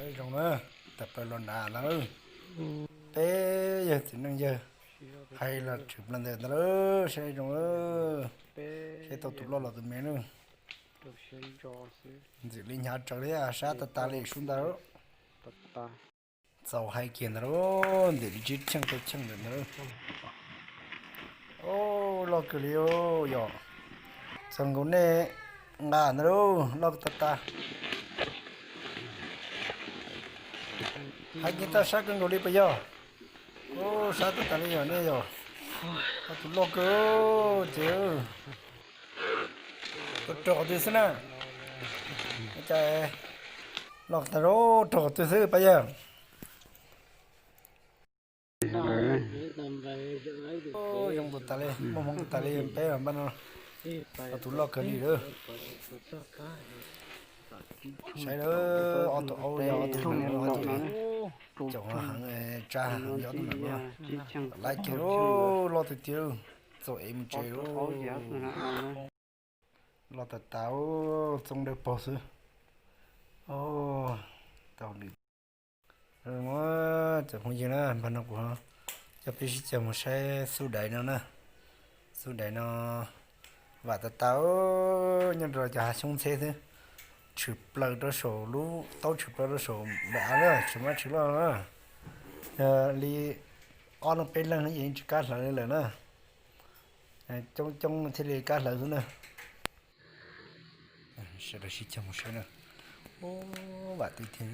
Zoo na, tawm plaws los nrad ntag lauj. Peb yawg txiv neej yawg hais los tshwm plaws ntawm ntag lauj, saib zoo. Saib tau tus loj los tus me na. Ntxim li hnyav tsawv thiab, sab tas tas li sub ntag lauj. Txaus hais kiag ntag lauj, ntim li tsib cheej rau cheej ntawm ntag lauj. Loj kawg li yog. Txog nkaus nej nqa ntag lauj, loj tas tas. Hais kiag tau sab kawg nkaus li puas yog? Sab tas tas li yog nej yog. Tus loj kawg ces rau qhov twg xwb na. Cas loj tas rau qhov twg xwb pab yawg. Zoo tas tas li, muaj hmoov tas tas li peb npaj no. Tus loj kawg li lawm. Saib lawm, ob tug aub yog ob tug no, caum heev, tsa heev yog ob tug no. Laiv kiag loj tiag tiag, txaus ev mus tsev lauj. Loj tas tas, txooj dawb paug xwb. Tau li. Cov phooj ywg na, npaj no kuv coj peb sib caug mus saib xub daiv no na. Xub daiv no vam tas tas, nyob rau cov hav xyoob ntxheb xwb. Tshwm plaws rau saum lub taub, tshwm plaws rau saum daim av na, tshwm mab tshwm loj na. Yog li ob leeg peb leeg yeej tsis kam hlawv li lawm na. Coob coob thiaj li kam hlawv xwb na. Sawv daws sib caug mus saib na. Ub, vam tiag tiag.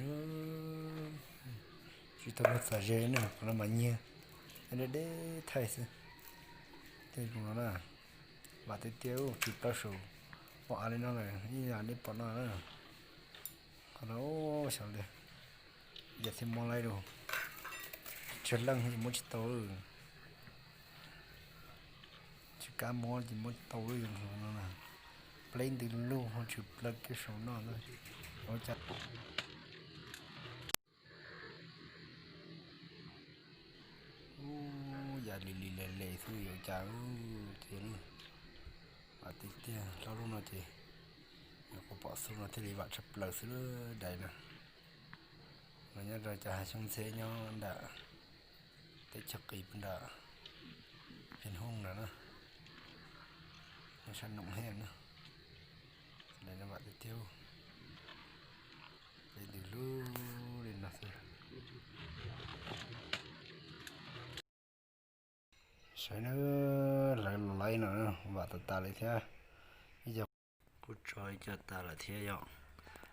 Tsis tau luag txav ze na, qhov no mas nyiag deb deb thaij xwb. Tej zoo no na, vam tiag tiag, tshwm plaws saum ub av li no lawm, ib yam li pom no na. Qhov no xyov li, yam thiaj muab laib lawm. Tsawg leej ces muab tsis tau. Tsis kam muab ces muab tsis tau li no. Pleb ntws lug ho tshwm plaws kiag saum no na. Ua cas, ub, yam li li le le xwb yuav cas tiag. Vam tiag tiag, hlob lub no ces yog kuv pom xub no thiaj li vam tshaj plaws xwb dais na. Los nyob rau cov hav xyoob ntxheb nyob nram teb chaws qis puag nram Pheej Hoob no na, nyob sab Noom Hej na. Dais no vam tiag tiag, peb ntws lug li no xwb. Saib na, lawv los laib no vam tas tas li thiab. Ib co kuj tso ib co tas lawm thiab yom.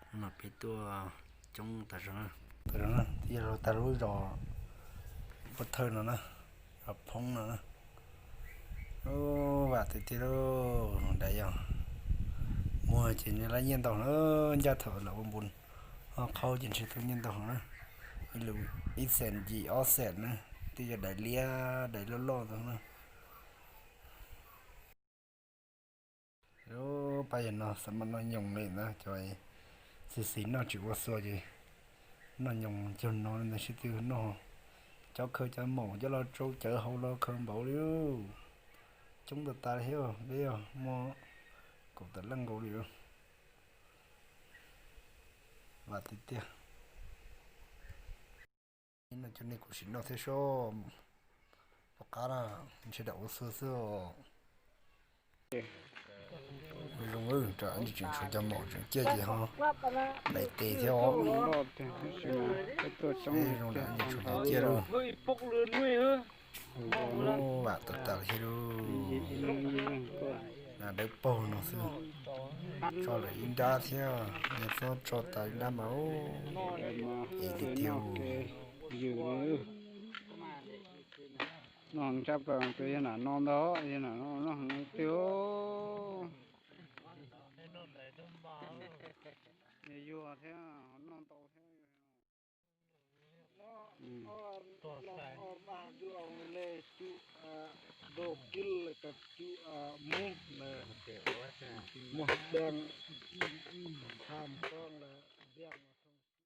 Hnub no peb tuaj coob tas zog na. Tas zog na, twb yog tas lub zos Pub Thawj no na, zos Phoob no na. Ub, vam tiag tiag lauj, dais yog muag ces nws laj nyiaj ntau na, ncaj thaum lawv ua npun ho qhaub ces ntshe tau nyiaj ntau na. Ib lus ib xees yim ob xees na, twb yog dais liab dais loj loj ntawd na. Pab yawg no xav mas noj nyoos li na, cov xis xis noj tsis ua xua ces noj nyoos cog no ntawd sib tw noj. Cov khaws cov maum cov los tsau cawv hauv los khaws npaum li. Coob tas tas li thiab, peb yog muaj kaum tawm leej nkaus li. Vam tiag tiag. No cov nej kuv sim noj thiab sob. Tom qab na, ntshe dam ua xua xwb os. Zoo, rau tseem tshuav cov maum tseem ciaj ces ho laiv tes thiab os. Zoo, rau tseem tshuav cov ciaj lauj. Vam tas tas li thiab lauj. Dawb paug no xwb. Tso lawm ib nrab thiab, nws txhob tso tas ib nrab mas ev tiag tiag. Noj ntshab plaws tus yawg nam no ntag, yawg nam no noj heev tiag. Yog yuag thiab, noj ntau thiab.